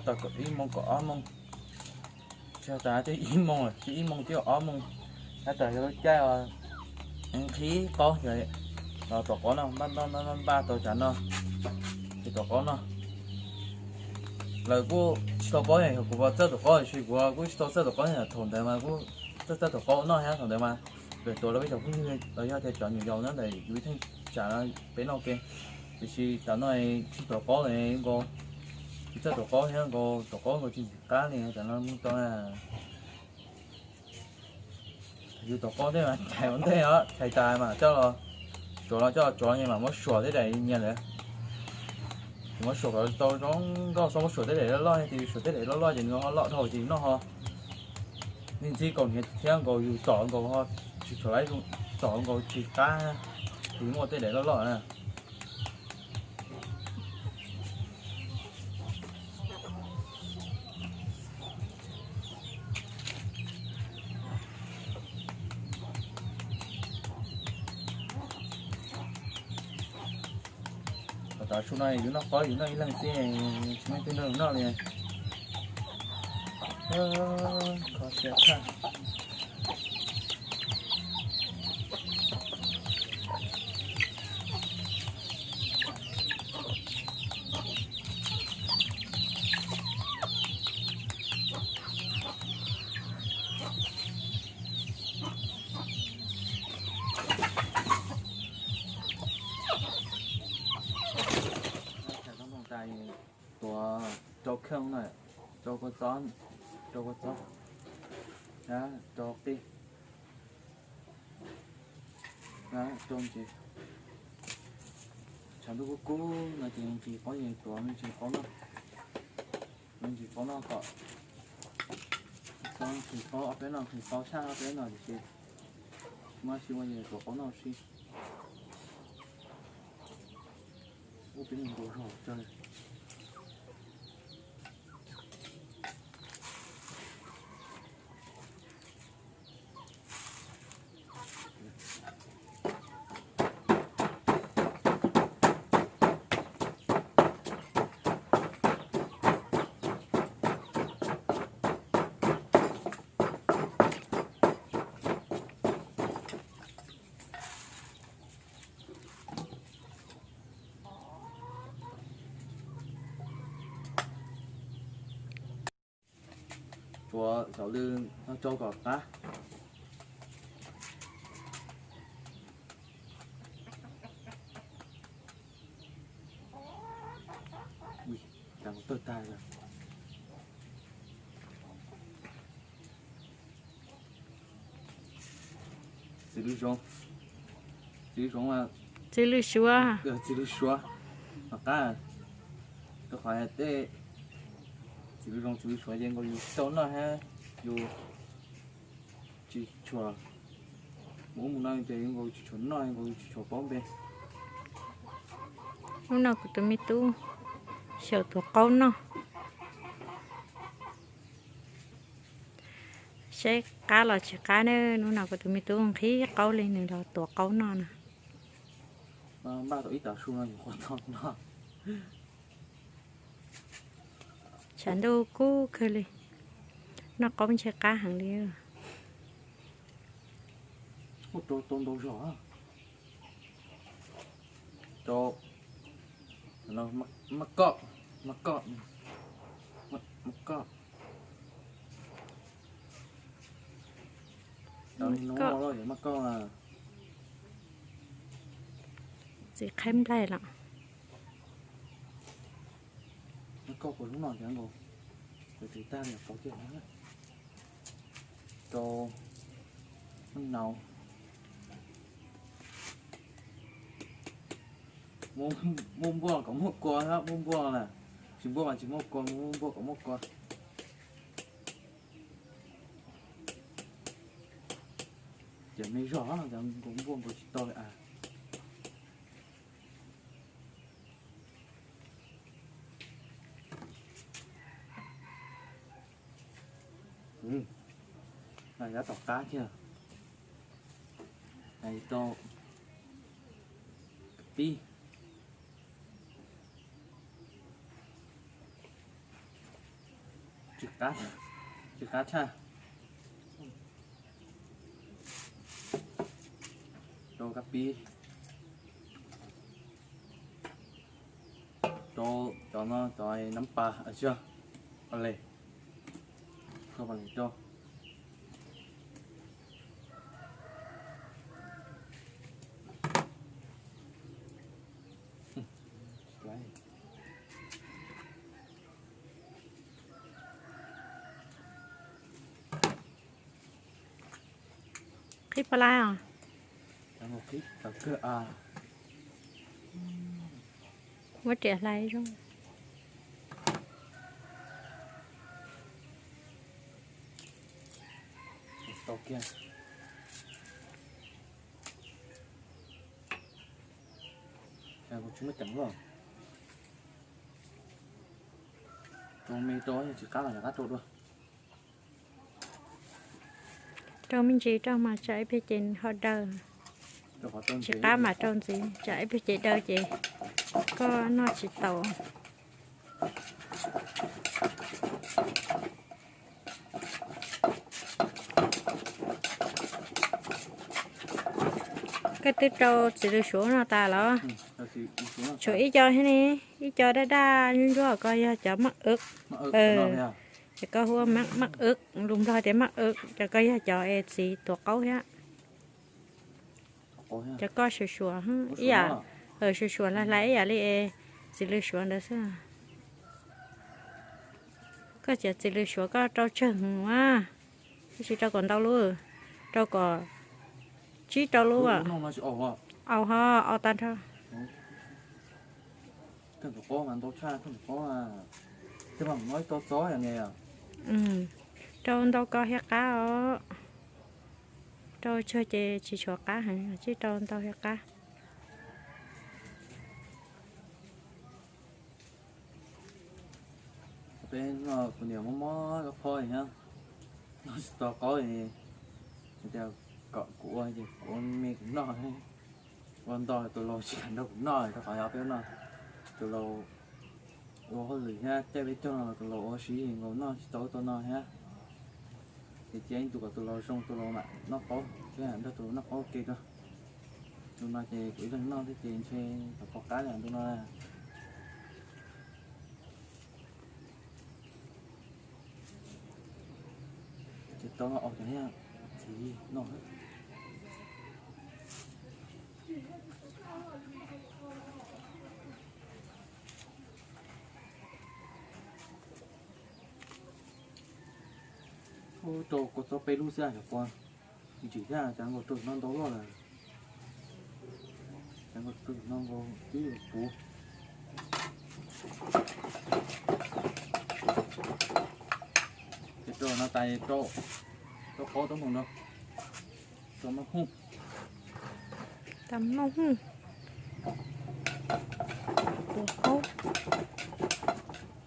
Tau ib moos kaum ob moos, tsis tas twb ib moos lawm, twb ib moos twb ob moos, tab tom yog lub caij nqhis qaub los tom qaub no, npaj npaj npaj npaj tau tsam no, ces tom qaub no. Lawv kuj tsis tau paub, yog kuv txawj tom qaub tiam sis kuv kuj tsis tau txawj tom qaub, thaum ntawd mas kuj txawj txawj tom qaub noj thiab thaum ntawd mas, lawv tuav rau peb cov phooj ywg los yog tias cov nyuam yaus nyob ntawm yus ib theej tsam no peb noj ke. Tiam sis tam no tsis tom qaub nkaus, tsis txawj tom qaub thiab nkaus, tom qaub nkaus tsis ntxim qab li tam no mus tau na. Yus tom qaub tej mas chais ua ntej os, chais tas mas coj los tsuav, los coj los tsuav mas muab suam tej daim nyias ntawd. Ces muab suam kom tau zoo nkauj, txhob muab suam tej daim loj loj, yog tias yus suam tej daim loj loj ces nws ho loj dhau ces noj ho ntxhib ntxhib kaus hniav thiab nkaus, yus tom nkaus ho tsis tshua laib, tom nkaus tsis qab, ces muab tej daim loj loj na. Tom tav su no yus noj qaub yus noj ib leeg xwb, tsis muaj ib tug nrog yus noj li. Kho siab tshaj. Tuav rau kheej na, rau kua txob, rau kua txob, rau qij, rau ntses. Tshav ntuj kub kub no ces nqhis qaub, tuav me ntsis qaub noj, me ntsis qaub noj kom, nqhis qaub ob peb no, nqhis qaub tshaj ob peb no tiam sis muab tsis ua ces tuav qaub noj si. Ub, peb mus nkaus zog tso. Tsuav xaus lw no rau kom qab. Ui, cas kuv tawg tag lawm. Txiv lws zoov, txiv lws zoov, txiv lws suav, txiv lws suav. Tom qab, rau qhov tej txiv lws zoov txiv lws suav ces nkaus yus tsis tau noj thiab yus tsis tshua mus ub mus no ces nkaus tsis tshua noj, nkaus tsis tshua paub npe. Hnub no kuv tus me tub xyaum tuav qaub noj, saib qab los tsis qab na. Hnub no kuv tus me tub nqhis qaub li nws los tuav qaub noj na. Npaj tau ib tav su no nyuam qhuav txog no. Tshav ntuj kub kawg li, noj qaub ntshe qab heev li. Ua rau tau ntau zog. Rau, maj koj, maj koj, maj koj. Maj koj, txiv qhaib nplaig los. Maj koj puas lub no thiab nkaus, kuv tiv tag li pov kiag na. Rau nau. Muaj npuaj kom muaj kua, muaj npuaj na. Tsis npuaj mas tsis muaj kua, muaj npuaj kom muaj kua. Ces me zog, cov nkaus npuaj nkaus tsis tau li as. Yav tom qab thiab. Hais tau pib. Tsis qab, tsis qab tshaj. Rau kab pib, rau cov no cov nab pas, tsis, pales, rau pales rau. Qhib pab lab os. Muab riam hlais zoo. Tau kiag. Kuv tsis muaj ceem los. Rau me rau, yog tsis qab los rov qab rau dua. Rau me ntsis rau mas tsam ib pliag ces ho daw. Tsis qab mas rau ntxiv, tsam ib pliag ces daw ces koj noj tsis tau. Koj twb rau txiv lws suav no tas los? Tshuav ib co thiab ne, ib co daj daj ntsuab ntsuab, koj yog cov maj ib. Ces koj hu ua maj ib, lus Nplog tias maj ib, ces koj yog cov es txiv tuav qaub thiab. Cov koj suav suav ib yam, suav suav hlais hlais ib yam li txiv lws suav ntawd xwb. Koj cov txiv lws suav koj rau tsawg heev a, koj tsis rau kom ntau lub, rau kom tsib rau lub. Au ho, au tag nrho. Rau ntau ko thiaj qab os. Rau tsawg ces tsis tshua qab heev, tsib rau ntau thiaj qab. Peb noj kuv niam mob mob koj phob thiab, noj tsis tau qaub, tias kom kuv ua ces kuv ua me kuv noj, ua ntau tus laus tsis kam nrog kuv noj, rau qhov yog peb no tus laus ua hauj lwm thiab caij peb caug no tus laus ua si nkaus noj tsis tau tus no thiab. Ces cia ib ntu kom tus laus zoo tus laus mam noj qaub thiab nrog tus laus noj qaub ua ke rau. Ntu no ces kuv ib leeg noj thiab ces ntshe tau pom qab li ntu no. Ces tau no os, cov txiv no. Ub, rau kua txob peb lub xwb cov kua ntsim thiab, cas nkaus rau no ntau luaj lawm. Cas nkaus rau no nkaus twb yuav puv. Ces rau no tas rau, rau qaub rau moog no, rau maj hooj. Tau maj hooj. Tuav qaub.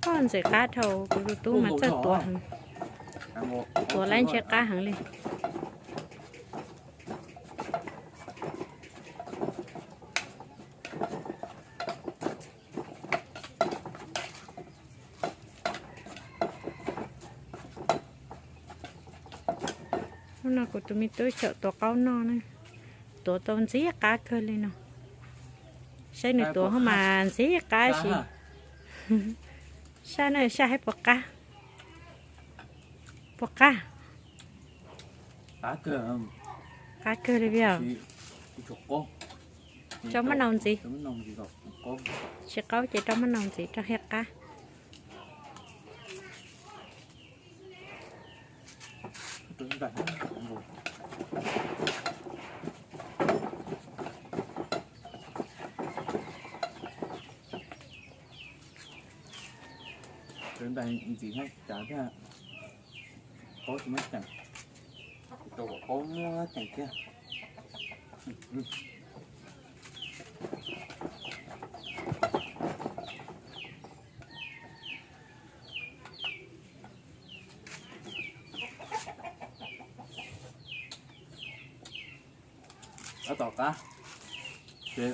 Koj ntxim qab dhau, kuv tus tub mas txawj tuav heev. Tuav lawm ntshe qab heev li. Hnub no kuv tus me tub xyaum tuav qaub noj na, tuav tau ntxim qab kawg li no. Saib nws tuav mas ntxim qab si. Saj na, saj hab puas qab? Puas qab? Qab kawg li os. Rau maj nau ntxiv. Tsis qaub ces rau maj nau ntxiv rau thiaj qab. Ntxim thiab, cav thiab, qaub tsis muaj ceem, rau kom qaub muaj ceem thiab. Tab tom qab, ces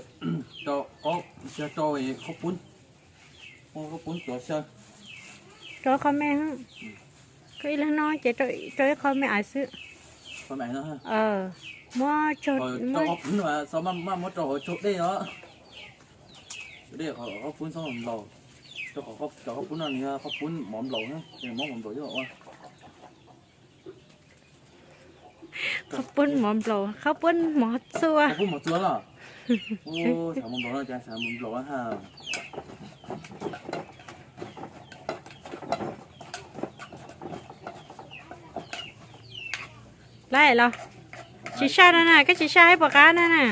rau qaub xyaw, rau qhaub poob, muaj qhaub poob tuav xyaw, rau qhov me. Koj ib leeg noj ces rau ib qho me ais xwb. Muab, muab rau hauv dej os. Dej qhov qhaub poob txhob nplaum. Rau qhov cov qhaub poob no nws yog qhaub poob mov nplaum, mov mov nplaum coj ua. Qhaub poob mov nplaum, qhaub poob mov txua. Qhaub poob mov txua los? Xav mov nplaum no cas xav mov nplaum ha. Lawm los? Tsis saj no na, koj tsis saj ib puas qab no na.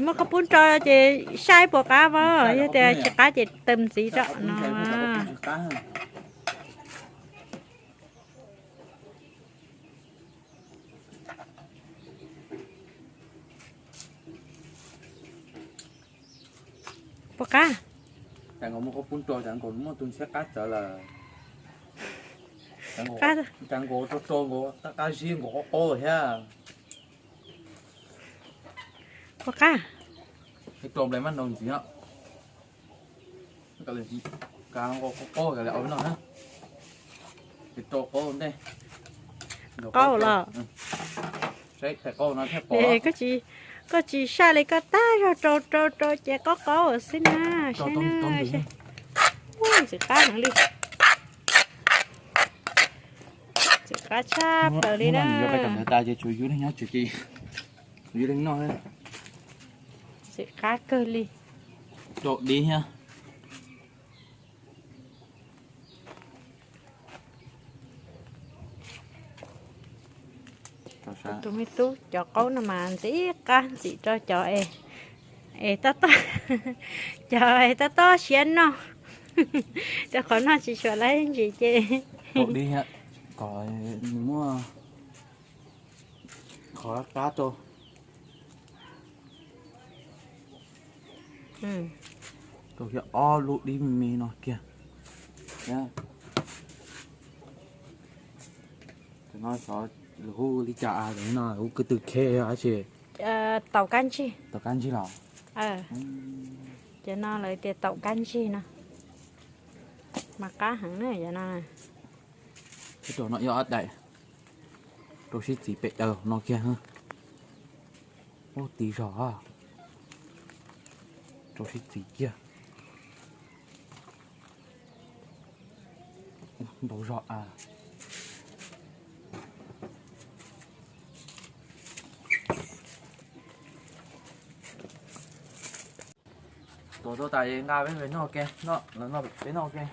Muab qhaub poob rau ces saj ib puas qab mas, yog tias tsis qab ces tawm ntxiv rau no. Puas qab? Cas nkaus muaj qhaub poob rau, cas nkaus muaj tus ntxhiab qab txawv lawm. Cas nkaus rau rau nkaus qab qab zib nkaus qaub qaub thiab. Puas qab? Rau nplai maj nrau ntxiv os. Kav nkaus qaub qaub kav liam ua no na. Ces rau qaub ntej. Qaub los? Saib qhov qaub no thiaj pom. Koj tsis saj li koj tag zog rau rau rau ces qaub qaub xwb na. Saib na, ntxim qab heev li. Ntxim qab tshaj plaws li na. Yus leej noj. Ntxim qab kawg li. Rau dib thiab. Tus me tub, cov qaub no mas ntxim qab ntxim rau cov es, es tob tob, cov es tob tob siab noj. Rau qhov noj tsis tshua laib ntsis ces. Kom nws muaj qhov qab rau. Rau thiab ob lub dib me me no kiag. Cov no xyov lawv hu li cas, no hu ko tw khe dab tsi? Taum kab ntsig. Taum kab ntsig los? Cov no lawv tias taum kab ntsig no. Mas qab heev na cov no. Rau no ib ob daim, rau sib txiv pem daws no kiag. Ub, tiv zog, rau sib txiv kiag. Ntau zog a. Tuav tau tas nqa peb noj ke, peb noj ke.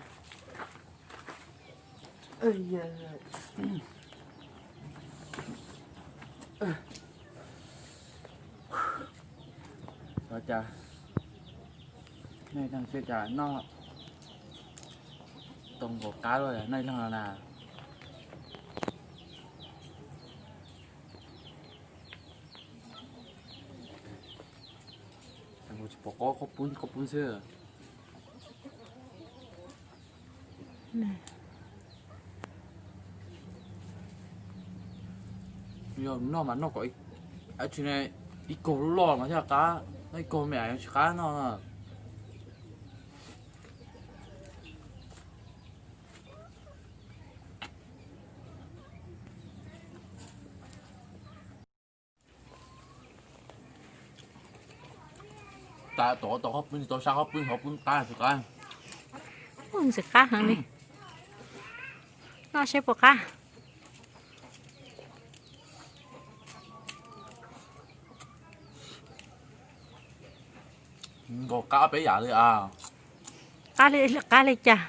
Ua cas nej leeg xwb cas noj tau nkaus qab luaj nej leeg no na. Tsis pom qaub, qaub poob xwb. Yog noj mas noj kom ib kaug loj loj mas thiaj qab, noj ib kaug me ais tsis qab noj. Tas tom tau qhaub poob, tsis tau sab qhaub poob, qhaub poob qab tsis qab. Ntxim qab heev li. Noj seb puas qab. Nkaus qab peb yam li as. Qab li, qab li cas?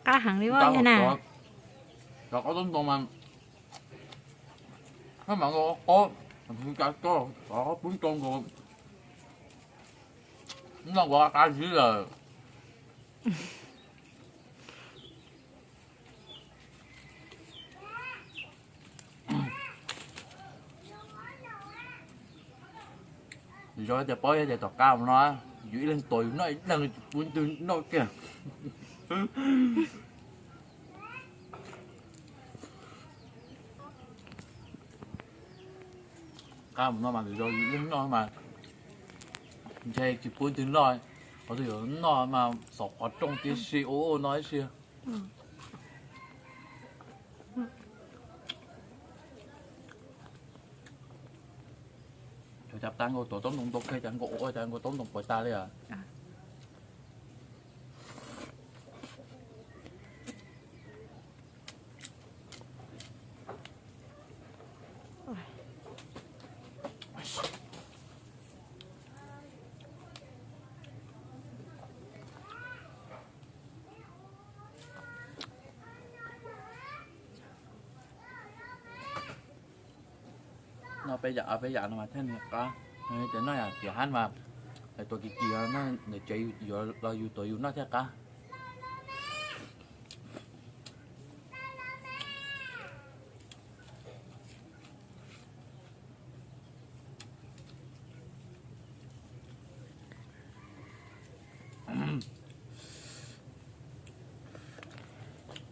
Qab heev li os na. Cov qaub tub ntoo mas, maj mam nkaus qaub, cas cov qaub poob rau nkaus, noj nkaus qab zib lawm. Yog tias paub tias tom qab mus no, yus ib leeg tuav yus noj ib leeg, tsis pub leej twg noj kiag. Qab mus no mas yus yus ib leeg noj mas ntshe tsis pub leej twg noj. Qhov twg yuav noj mas xov qhov rooj tib si ua ua no ib si. Cov cas tas nkaus tuav taub ntoo ntau kawg, cas nkaus ua cas nkaus taub ntoo puas tas li as. Noj peb yam peb yam no mas thiaj li qab. Ces noj yam tiam hab mas lawv tuav kim kim no ntawm tsev los yus tuav yus noj thiaj qab.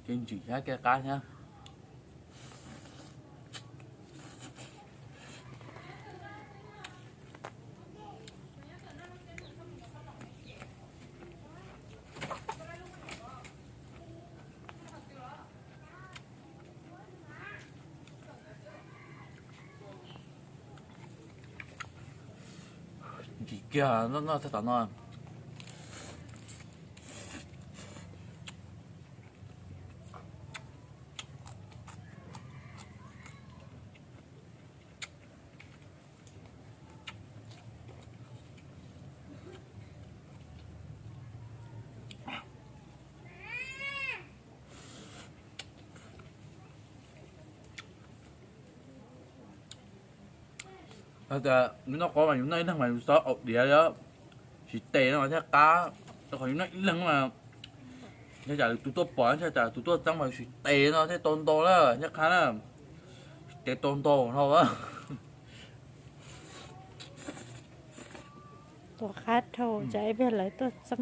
Kev ntsim thiab kev qab thiab. Ntsim kiag noj txog tom no. Tias yus noj qaub mas yus noj ib leeg mas yus txhob aum diav li, tsis tes no mas thiaj qab. Rau qhov yus noj ib leeg mas ntshai tsam tus tuaj pom, ntshai tsam tus tuaj txeeb mas yus tsis tes no thiaj tau ntau na, thiaj qab na. Tsis tes tau ntau dhau. Tus qab dhau tsam ib pliag lawv tuaj txeeb.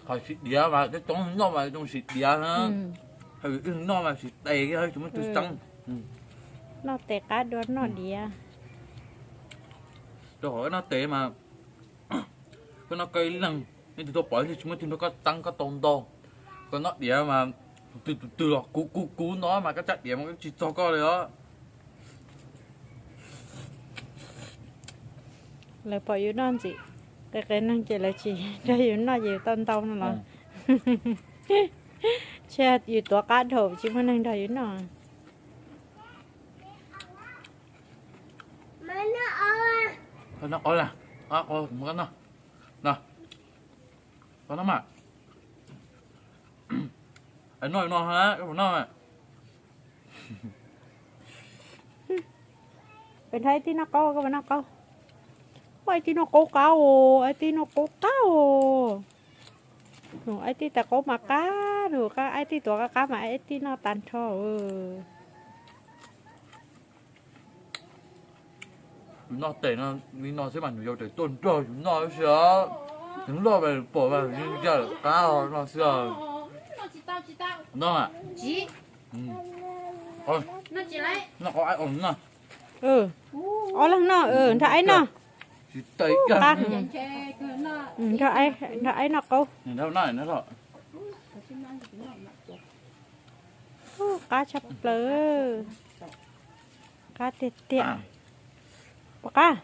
Qhov tsis diav mas coob coob noj mas zoo tsis diav na. Yus noj mas tsis tes, tsis muaj tus txeeb. Noj tes qab dua noj diav. Rau qhov noj tes mas koj noj koj ib leeg, nej tus tuaj pom tsis muaj tus nrog koj txeeb koj tau ntau. Koj noj diav mas tus twg tus twg los kuv kuv kuv no mas koj tsab diav mas tsis txog koj li os. Lawv pom yus noj ntxim qe qe neeg ces lawv tsis nrog yus noj ces yus tau ntau no los? Tsam yus tuav qab dhau tsis muaj neeg nrog yus noj. Noj qaub, noj, noj mas. Noj no, noj. Peb nrog Aib Tij noj qaub, koj puas noj qaub? Aib Tij noj qaub qab os, Aib Tij noj qaub qab os. Aib Tij tes qaub mas qab, Aib Tij tuav qab qab mas Aib Tij noj tag nrho. Yus noj tes no, li no xwb mas nws yuav tseem tuaj nrog yus noj xwb os. Nws loj mas pom mas yeej ncaj lawm qab no xwb os. Noj, noj qaub, Aib Tij noj. Ob leeg noj, nrog Aib noj. Nrog Aib noj qaub. Qab tshaj plaws. Qab tiag tiag. Puas qab?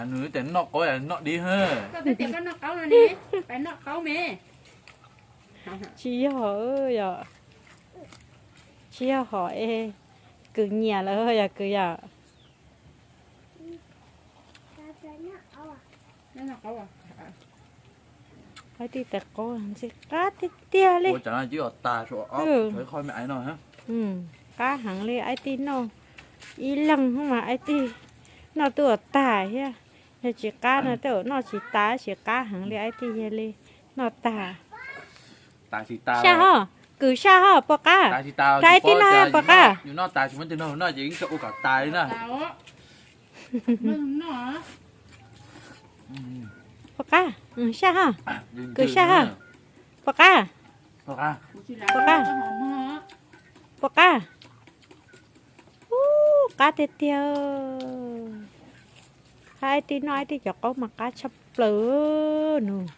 Nws tias noj qaub noj dib. Tsis yog, yog, tsis yog hom es kws nyiam lawm yog kws yom. Aib Tij tes qaub ntxim qab tiag tiag li. Qab heev li, Aib Tij noj ib leeg mas Aib Tij noj twb ua tag thiab. Yog tsis qab no tej zaum noj tsis tas, tsis qab heev li Aib Tij yog li noj tag. Saj hoj, kws saj hoj puas qab? Nrog Aib Tij noj puas qab? Puas qab? Saj hoj, kws saj hoj. Puas qab? Puas qab? Puas qab? Ub, qab tiag tiag. Qab ib tij noj ib tij cov qaub mas qab tshaj plaws nus.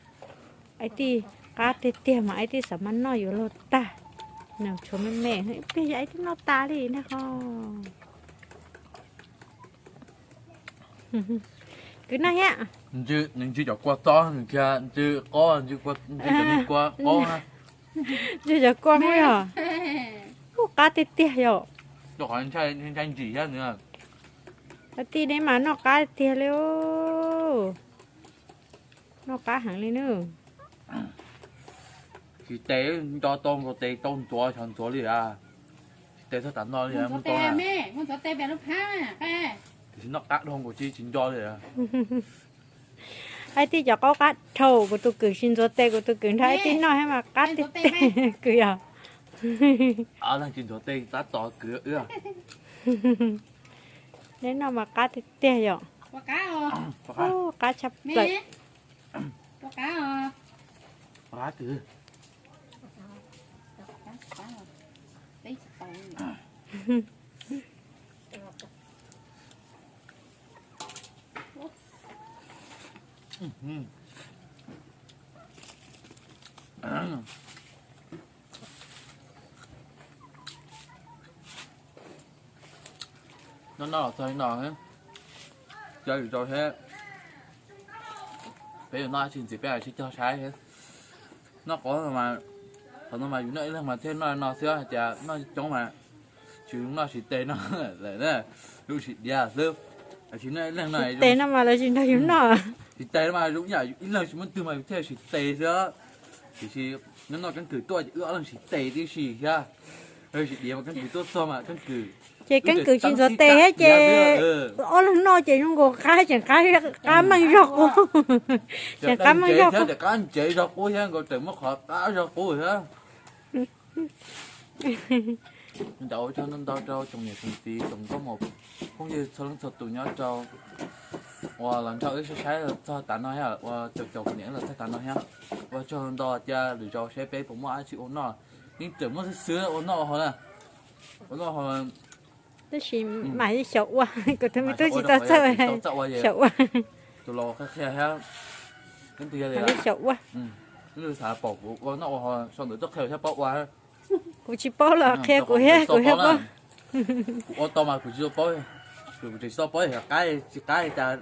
Ib tij qab tiag tiag mas ib tij xav mas noj yuav luag tag. Nws tshuav me me, ib pliag yog ib tij noj tas li ntag ho. Kwv noj thiab. Nws ntsis cov kua txob, nws ntsis qaub, ntsis cov kua qaub. Ntsis cov kua yog, ub, qab tiag tiag yom. Ib tij neb mas noj qab tiag li. Noj qab heev li nawb. Tsis tes, nco tau ntxuav tes tau ntxuav xyov ntxuav li a. Tsis tes txog tav no li, mus tau. Tiam sis noj qab dhau nkaus tsis tsis nco li. Ib tij cov qaub qab dhau, kuv tus kwv tsis ntxuav tes, kuv tus kwv nrog ib tij noj thiab mas qab tiag tiag kwv yom. Leej tsis ntxuav tes tab tom kwv wb. Neb noj mas qab tiag tiag yom. Qab tshaj plaws. Noj noj los txog li no, cov lwm zaus thiab peb yuav noj tsis ntxiv peb sib cog saib thiab. Noj qab no mas, qhov no mas yus noj ib leeg mas thiaj noj no xwb, hais tias noj coob mas tsis zoo noj siv tes no lawm, zoo siv diav xwb. Tsis noj ib leeg no, tes no mas lawv tsis nrog yus noj. Tsis tes no mas zoo yam ib leeg tsis muaj twg mas yus thiaj siv tes xwb. Tiam sis nyob noj keeb kwm tuaj ces wb ob leeg siv tes tib si thiab. Siv diav mas keeb kwm tuaj txog mas keeb kwm, ces keeb kwm tsis ntxuav tes thiab ces ob leeg noj ces zoo nkaus qab tseem qab meej zog qub, tseem qab meej zog qub, tseem qab ntsev zog qub thiab, nkaus tseem muab qhov qab zog qub thiab. Ntawd ua tsaug ntau ntau rau tsoom niam tsoom txiv tsoom nkauj muam phooj ywg txhua leej txhua tus nyob rau uas los nrog wb saib saib txog tav no thiab, ua caum caum kuv niam los txog tav no thiab. Ua tsaug ntau, cia lwm zaus seb peb puas muaj dab tsi ua noj. Yeej tseem muaj xwb xwb ua noj ua haus na. Ua noj haus. Tab sis mas xyaum ua, kuv tus me tub tsis tau txawj xyaum ua. Tus laus qhia qhia thiab. Xyaum ua. Xav pom kuv ua noj ua haus sau ntawv tuaj qhia thiab paub ua. Kuv tsis paub los qhia kuv thiab, kuv thiaj paub. Kuv ua tau mas kuv tsis tau paub, kuv tsis tau paub yog qab tsis qab li cas.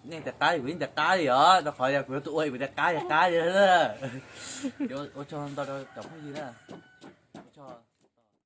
Nej tias qab kuv yeej tias qab li os, rau qhov yog kuv yuav tuaj ua kuv tias qab li qab li. Ua tsaug ntau rau cov phooj ywg na.